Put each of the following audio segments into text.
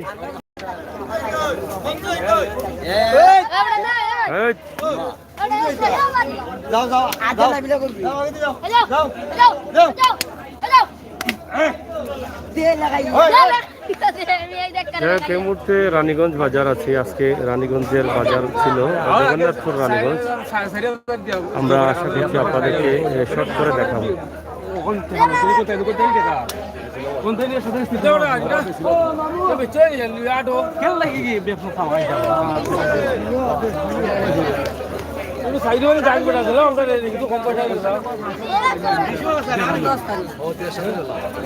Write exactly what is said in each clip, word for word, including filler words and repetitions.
এই, যাও, যাও, আগে যাও। লাইবিলা করবি। যাও, আগে যাও। যাও, যাও। দে লাগাই। এই মুহূর্তে রানীগঞ্জ বাজার আছি। আজকে রানীগঞ্জের বাজার ছিল, জগন্নাথপুর রানীগঞ্জ। আমরা আশা করছি আপনাদেরকে, এ, শর্ট করে দেখাবো।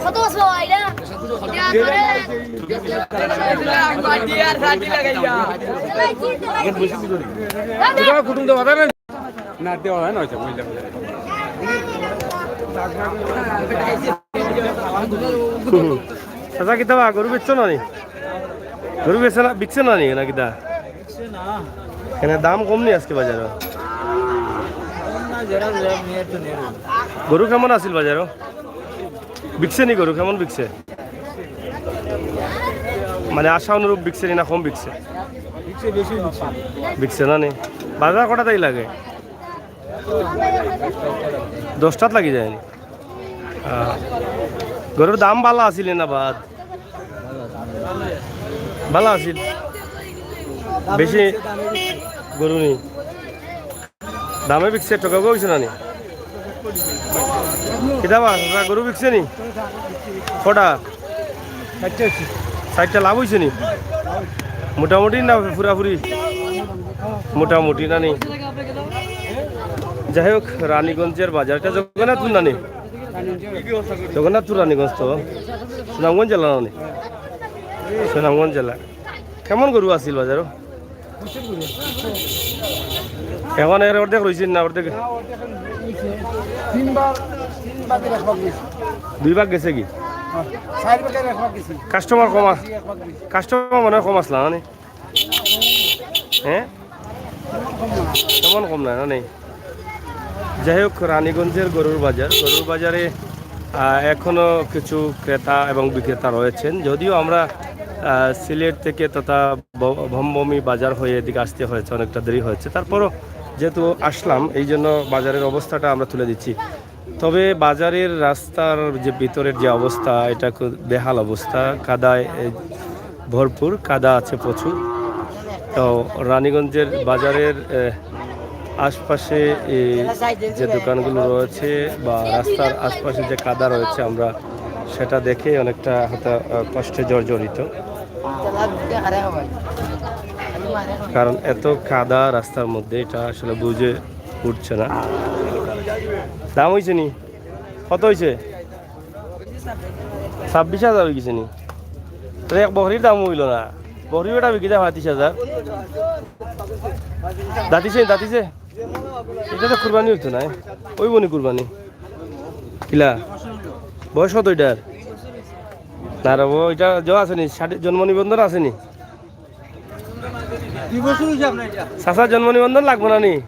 কত আছে ভাই এটা? কুটুম তো বাধা নাই। না, দেওয়া হয় না, ওইটা বললাম। চাচা, কিতা বা, গরু বেচছো না নি? গরু বেচে না, বিকছে না নি, না কিতা? কেনে দাম কম নি আজকে বাজারো? গরু কেমন আছিল বাজারো? বিকছে নি গরু, কেমন বিকছে? মানে আশা অনুরূপ বিকছে নি না কম বিকছে? বিকছে, বেশি বিকছে। বিকছে না নি? বাজার কটা তাই লাগে? দশটাত লাগি যায় নি? আহ, গরুর দাম ভালা আছিল না বাদ? ভালা আছিল। বেশি গরু নি? দামে বিকছে, ঠকাবো হইছে না নি? কিতা বা, গরু বিকছে নি? কটা? চাইরটা লাভ হইছে নি? মোটামুটি না পুরাপুরি? মোটামুটি না নি? যাই হোক, রানীগঞ্জের বাজার, এটা জগন্নাথপুর না নি? জগন্নাথপুর রানীগঞ্জ তো। সুনামগঞ্জ জেলা না নি? সুনামগঞ্জ জেলা। কেমন গরু আছিল বাজারো? এখন এর অর্ধেক রইছে না, অর্ধেক? তিনবার, তিন ভাগের এক ভাগ গেছে। দুই ভাগ গেছে কি? হ্যাঁ, চার ভাগের এক ভাগ গেছে। কাস্টমার কম আ-, এক ভাগ গেছে। কাস্টমার মনে হয় কম আসলা, মানে? হ্যাঁ? তেমন কম না, না নেই। যাই হোক, রানীগঞ্জের গরুর বাজার, গরুর বাজারে, আহ, এখনো কিছু ক্রেতা এবং বিক্রেতা রয়েছেন। যদিও আমরা, আহ, সিলেট থেকে তথা ব-, ভমভমি বাজার হয়ে এদিকে আসতে হয়েছে, অনেকটা দেরি হয়েছে, তারপরও যেহেতু আসলাম, এই জন্য বাজারের অবস্থাটা আমরা তুলে দিচ্ছি। তবে বাজারের রাস্তার যে ভিতরের যে অবস্থা, এটা খুব বেহাল অবস্থা, কাদায়, এ, ভরপুর, কাদা আছে প্রচুর। তো রানীগঞ্জের বাজারের, এ, আশপাশে, এ, যে দোকানগুলো রয়েছে বা রাস্তার আশপাশে যে কাদা রয়েছে, আমরা সেটা দেখে অনেকটা হয়তো, আহ, কষ্টে জর্জরিত। কারণ এত কাদা রাস্তার মধ্যে, এটা আসলে বুঝে উঠছে না। দাম হইছে নি? কত হইছে? ছাব্বিশ হাজার হয়ে গেছে নি? তাহলে এক বকরির দাম হইল না। বকরি ওটা বিক্রি যায় পঁয়ত্রিশ হাজার। দাঁতিছে, দাঁতিছে? এটা তো কুরবানি হইতো না। ওই বনি কুরবানি। কিলা? বয়স কত এটার? না রে, ও এটা যে আছে নি, ষাট, জন্ম নিবন্ধন আছে নি? দুই বছর হইছে আপনার এটা। চাচা, জন্ম নিবন্ধন লাগবো না নি?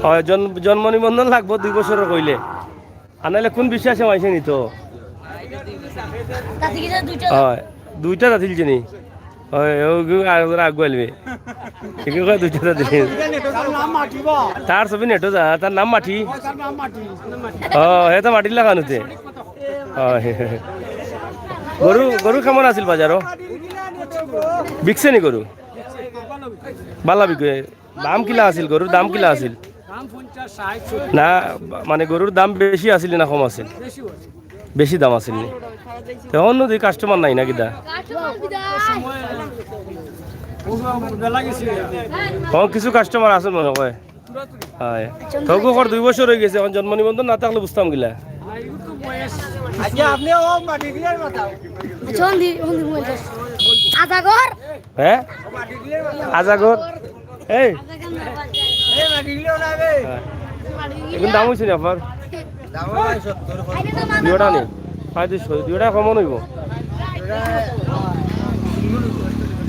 হয়, জন-, জন্ম নিবন্ধন লাগবো দুই বছরর কইলে। আর নাইলে কোন বিশ্বাসে মাইসে নিত? হয়, দুইটা জাতিল চিনি। হয়, ও গু-, আর ওরা আগুয়াইলবে। ঠিক আছে, দুইটা জাতিল। তার নাম মাটি বা? তার ছবি নেটো যা, তার নাম মাটি। তার নাম মাটি। ও, হে তো মাটির লাখান হতে। হয়। গরু, গরু কেমন আছিল বাজারো? বিকছে নি গরু? বালা বিকে। দাম কিলা আছিল? গরুর দাম কিলা আছিল? না, মানে গরুর দাম বেশি আছিল না কম আছিল? বেশি দাম আছিল নি? তখন নদী কাস্টমার নাই না কিতা? তখন কিছু কাস্টমার আছে মনে হয়। হয়। তবু কর দুই বছর হয়ে গেছে, এখন জন্ম নিবন্ধন না থাকলে বুঝতাম কিলা। আচ্ছা, আপনি ও মাটি ক্লিয়ার কথা। আচ্ছা, ওন দি, ওন দি মোবাইল। আজাগর। হ্যাঁ? আজাগর। এই। এই মাটি ক্লিয়ার না বে। হ্যাঁ। এখন দাম হইছে না আপনার? দাম হয় সত্তর। দুইটা নেই। পঁয়ত্রিশশো, দুইটা কমন হইব।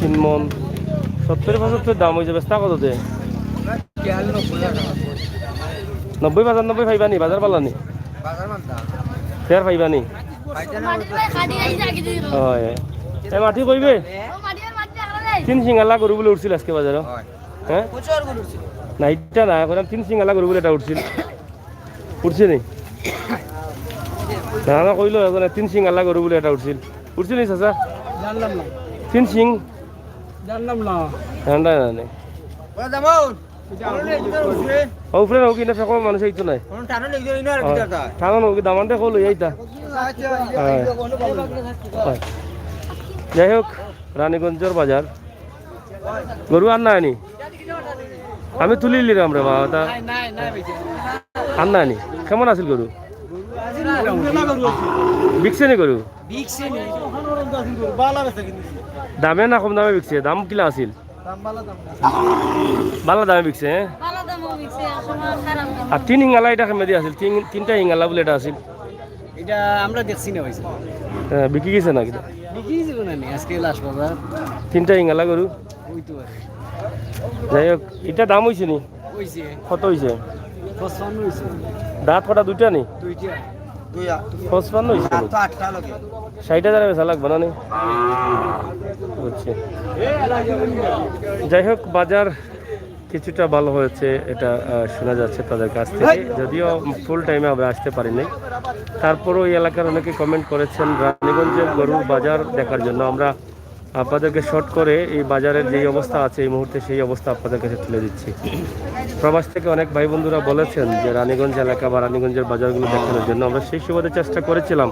তিন মন। সত্তর পঁচাত্তর দাম হইছে, বেচতা কত দে? নব্বই, বাজার নব্বই পাইবা নি? বাজার পালা নি? ফের পাইবা নি? হয়। এ মাটি কইবে? তিন সিং আলা গরু বুলে উঠছিল আজকে বাজারো। হ্যাঁ? না, ইটা না, কইরাম তিন সিং আলা গরু বুলে এটা উঠছিল। উঠছে নি? না, না, কইলো এখন তিন সিং আলা গরু বুলে এটা উঠছিল। উঠছে নি, চাচা? জানলাম না। তিন সিং? জানলাম না। ঠান্ডা না নি। ও, উপরে হোক, ইনা ফেকো মানুষ আইতো নাই। টানো হোক, দামানটা কল হইয়া আইতা। হ্যাঁ। হ্যাঁ। যাই হোক, রানীগঞ্জর বাজার। গরু আর নাই নি? আমি তুলি নিলাম রে বাবা, ওটা। আর নাই নি? কেমন আছিল গরু? বিকছে নি গরু? দামে না কম দামে বিকছে? দাম কিলা আছিল? বালা দামে বিকছে, হ্যাঁ? বালা দামও বিকছে, আর সময় খারাপ না। আর তিন হিঙ্গালা এটা কেমনে দিয়া আছিল? তিন, তিনটা হিঙ্গালা বুলে এটা আছিল। এটা আমরা দেখছি না ভাই। হ্যাঁ, বিকি গেছে না কিতা? বিকি গেছে না নি, আজকে লাস্ট বাজার। তিনটা হিঙ্গালা গরু? ওই তো আর। যাই হোক, এটা দাম হইছে নি? হইছে। কত হইছে? পঁচপান্ন হইছে। দাঁত কটা, দুইটা নি? দুইটা। দুইয়া। পঁচপান্ন হইছে আর নি? তো আটটা লাগে। ষাট হাজারে বেচা লাগবে না নি? বুঝছি। যাই হোক, বাজার কিছুটা ভালো হয়েছে, এটা, আহ, শোনা যাচ্ছে তাদের কাছ থেকে, যদিও ফুল টাইমে আমরা আসতে পারিনি। তারপরও এই এলাকার অনেকে কমেন্ট করেছেন রানীগঞ্জের গরুর বাজার দেখার জন্য। আমরা আপনাদেরকে শর্ট করে এই বাজারের যেই অবস্থা আছে এই মুহূর্তে, সেই অবস্থা আপনাদের কাছে তুলে দিচ্ছি। প্রবাস থেকে অনেক ভাই বন্ধুরা বলেছেন যে রানীগঞ্জ এলাকা বা রানীগঞ্জের বাজারগুলো দেখানোর জন্য। আমরা সেই সুবাদে চেষ্টা করেছিলাম,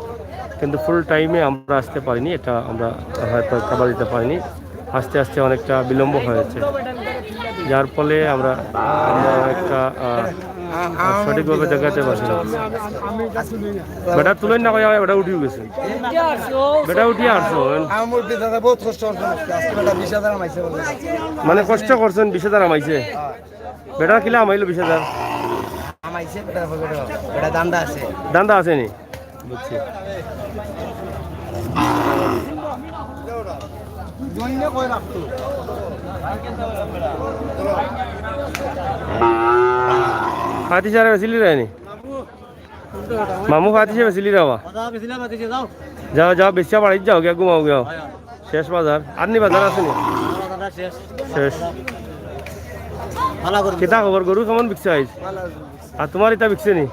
কিন্তু ফুল টাইমে আমরা আসতে পারিনি, এটা আমরা হয়তো কাভার দিতে পারিনি। আস্তে আস্তে অনেকটা বিলম্ব হয়েছে, যার ফলে আমরা, আমরা একটা, আহ, সঠিকভাবে দেখাতে পারছি না। বেটা তুলেন না কইয়া বেটা উঠি গেছে। বেটা উঠি আসছো। আমার উঠতে দাদা বহুত কষ্ট করছেন আজকে। আজকে বেটা বিশ হাজার হামাইছে বলে। মানে কষ্ট করছেন, বিশ হাজার হামাইছে। বেটা কিলা হামাইলো বিশ হাজার? হামাইছে বেটা, বেটা, বেটা দান্দা আছে। দান্দা আছে নি? বুঝছি। ফাতি সারা বেচিলি রায়নি? মামু ফাতি সারা বেচিলি রাবা? যাও, যাও, বেচিয়া বাড়িত যাও, গিয়া ঘুমাও গিয়া। শেষ বাজার। আর নি বাজার আছে নি? শেষ। কিতা খবর? গরু কেমন বিকছে আইজ? আর তোমার ইটা বিকছে নি?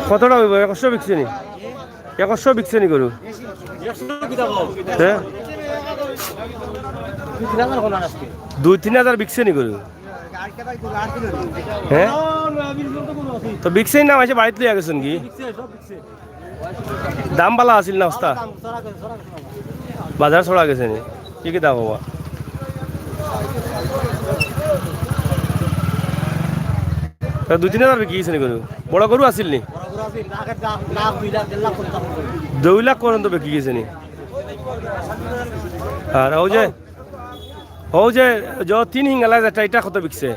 কতটা হইব? একশো বিকছে নি? একশো বিকছে নি গরু? হ্যাঁ? দুই তিন হাজার বিকছে নি গরু? হ্যাঁ? তো বিকছে না, মাঝে বাড়িত লইয়া গেছেন কি? দাম বালা আছিল না ওস্তা? বাজার ছড়া গেছে নি? কি কি দাম হবা? তা দুই তিন হাজার বিকি গেছে নি গরু? বড় গরু আছিল নি? দুই লাখ পর্যন্ত বিকি গেছে নি? আর ওই যে ও যে, যে তিন হিঙ্গালা যেটা, এটা কত বিকছে?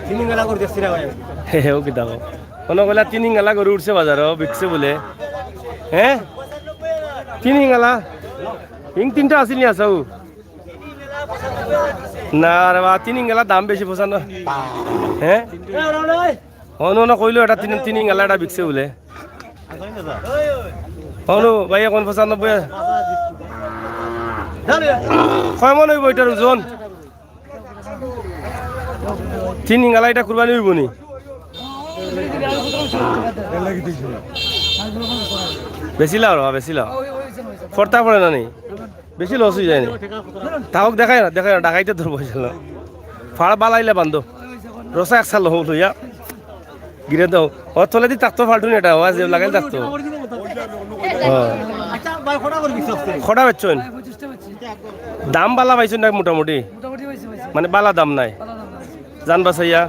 তিন হিঙ্গালা গরু দেখছি না ভাই। হে, হে, ও কিতা কও? কোনো কইলা তিন হিঙ্গালা গরু উঠছে বাজারো, বিকছে বুলে। হ্যাঁ? তিন হিঙ্গালা? হিং তিনটা আছিল নি আছাউ? না রে বা, তিন হিঙ্গালা দাম বেশি পছন্দ। হ্যাঁ? অনু, অনু কইলো এটা তিন, তিন হিঙ্গালা এটা বিকছে বুলে। অনু, ভাই, এখন পঁচানব্বই। কয় মন হইব এটার ওজন? তিন হিঙ্গালা এটা কুরবানি হইব নি? বেশি লাও রে, বেশি লাও। ফর্তা পড়ে না নি? বেশি লস হয়ে যায় না। তাহক দেখায় না, দেখায় না, ডাকাইতে তোর পয়সা না। ফাড় বালাইলে বান্ধো। রসা একশা লহ লইয়া। গিরে দাও। ও তোলে দি তাকতো ফাল্টু নেটা, ও আজ লাগাইল তাকতো। ও। খটা বেচছইন? দাম বালা পাইছইন না মোটামুটি? মানে বালা দাম নাই? জান বাসাইয়া?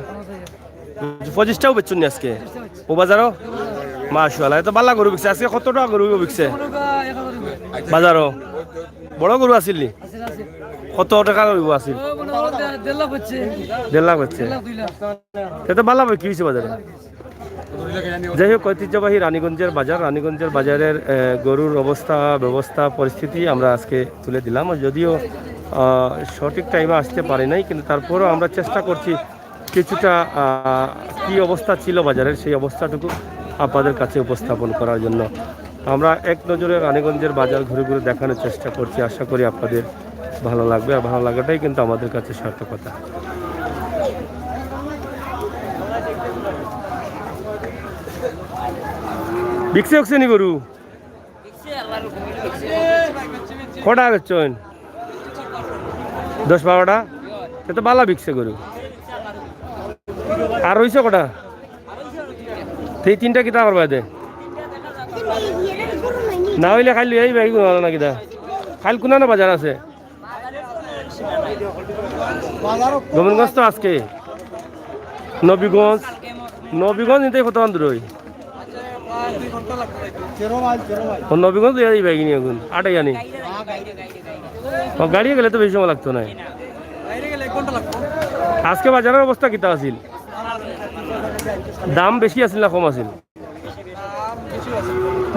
পঁচিশটাও বেচছইন নি আজকে? ও বাজারও? মাশাআল্লাহ, এত বালা গরু বিকছে। আজকে কত টাকা গরু বিকছে? বাজারও? বড় গরু আছিল নি? কত টাকা গরু আছিল? দেড় লাখ হচ্ছে। এত বালা কি হয়েছে বাজারে? যাই হোক, ঐতিহ্যবাহী রানীগঞ্জের বাজার, রানীগঞ্জের বাজারের, এ, গরুর অবস্থা, ব্যবস্থা, পরিস্থিতি আমরা আজকে তুলে দিলাম। যদিও, আহ, সঠিক টাইমে আসতে পারি নাই, কিন্তু তারপরও আমরা চেষ্টা করছি কিছুটা, আহ, কি অবস্থা ছিল বাজারের, সেই অবস্থাটুকু আপনাদের কাছে উপস্থাপন করার জন্য। আমরা এক নজরে রানীগঞ্জের বাজার ঘুরে ঘুরে দেখানোর চেষ্টা করছি। আশা করি আপনাদের ভালো লাগবে, আর ভালো লাগাটাই কিন্তু আমাদের কাছে সার্থকতা। বিকছে উকছে নি গরু? কটা বেচছইন? দশ বারোটা? এ তো বালা বিকছে গরু। আর রইছে কটা? তো এই তিনটা কিতা করবা দে? না অইলে খাইল এই ভাই না কিতা? খাইল কোনানো বাজার আছে? গোবিন্দগঞ্জ তো আজকে। নবীগঞ্জ, নবীগঞ্জ নিতে কত দূর অই? ও নবীগঞ্জ লইয়া যাইবা কিনি এখন? আটাই আনি। ও গাড়িয়ে গেলে তো বেশি সময় লাগতো না। আজকে বাজারের অবস্থা কিতা আছিল? দাম বেশি আছিল না কম আছিল?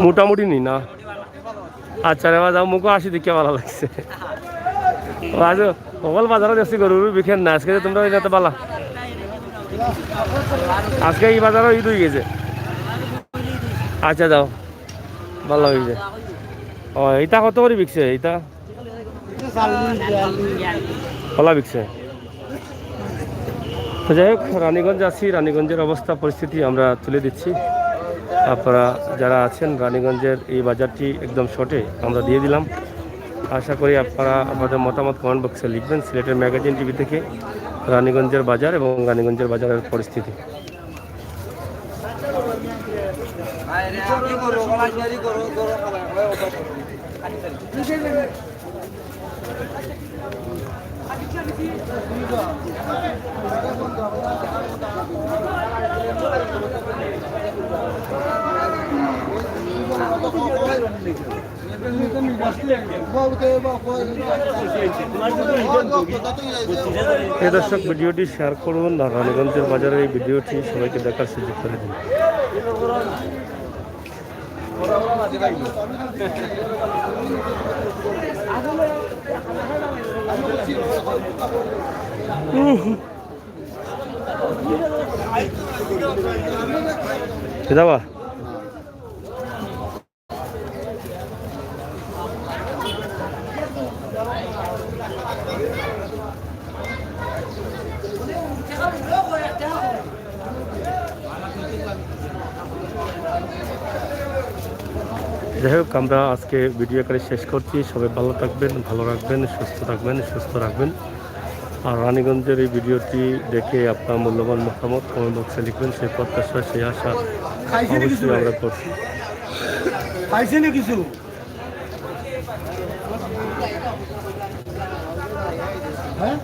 মোটামুটি নি না? আচ্ছা রে বাবা, যাও, মুখো হাসি দেখিয়া ভালা লাগছে। ও আজ হকল বাজারো দেখছি গরুর বিকেন না, আজকে যে তোমরা ওই তো বালা। আজকে এই বাজারো ঈদ অই গেছে। আচ্ছা যাও, ভালা অইছে। ও, ইটা কত করি বিকছে ইটা? কলা বিকছে। তো যাই হোক, রানীগঞ্জ আছি, রানীগঞ্জের অবস্থা পরিস্থিতি আমরা তুলে দিচ্ছি। আপনারা যারা আছেন রানীগঞ্জের এই বাজারটি একদম শর্টে আমরা দিয়ে দিলাম। আশা করি আপনারা আপনাদের মতামত কমেন্ট বক্সে লিখবেন। সিলেটের ম্যাগাজিন টিভি থেকে রানীগঞ্জের বাজার এবং রানীগঞ্জের বাজারের পরিস্থিতি। এ দর্শক, ভিডিওটি শেয়ার করুন আর রানীগঞ্জের বাজারের এই ভিডিওটি সবাইকে দেখার সুযোগ করে দিন। কিতাবা? যাই হোক, আমরা আজকে ভিডিও এখানে শেষ করছি। সবাই ভালো থাকবেন, ভালো রাখবেন, সুস্থ থাকবেন, সুস্থ রাখবেন। আর রানীগঞ্জের এই ভিডিওটি দেখে আপনার মূল্যবান মতামত কমেন্ট বক্সে লিখবেন, সেই প্রত্যাশা, সেই আশা অবশ্যই আমরা করছি। খাইছে না কিছু? হ্যাঁ?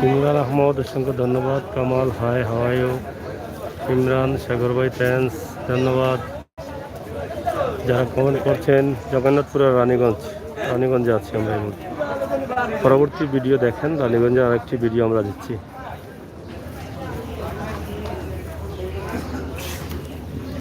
ইমরান আহমদ, অসংখ্য ধন্যবাদ। কামাল, হাই, হাওয়াইও। ইমরান, সাগর ভাই, থ্যাংকস, ধন্যবাদ। যারা কমেন্ট করছেন, জগন্নাথপুরের রানীগঞ্জ, রানীগঞ্জে আছি আমরা এই মুহূর্তে। পরবর্তী ভিডিও দেখেন, রানীগঞ্জের আরেকটি ভিডিও আমরা দিচ্ছি।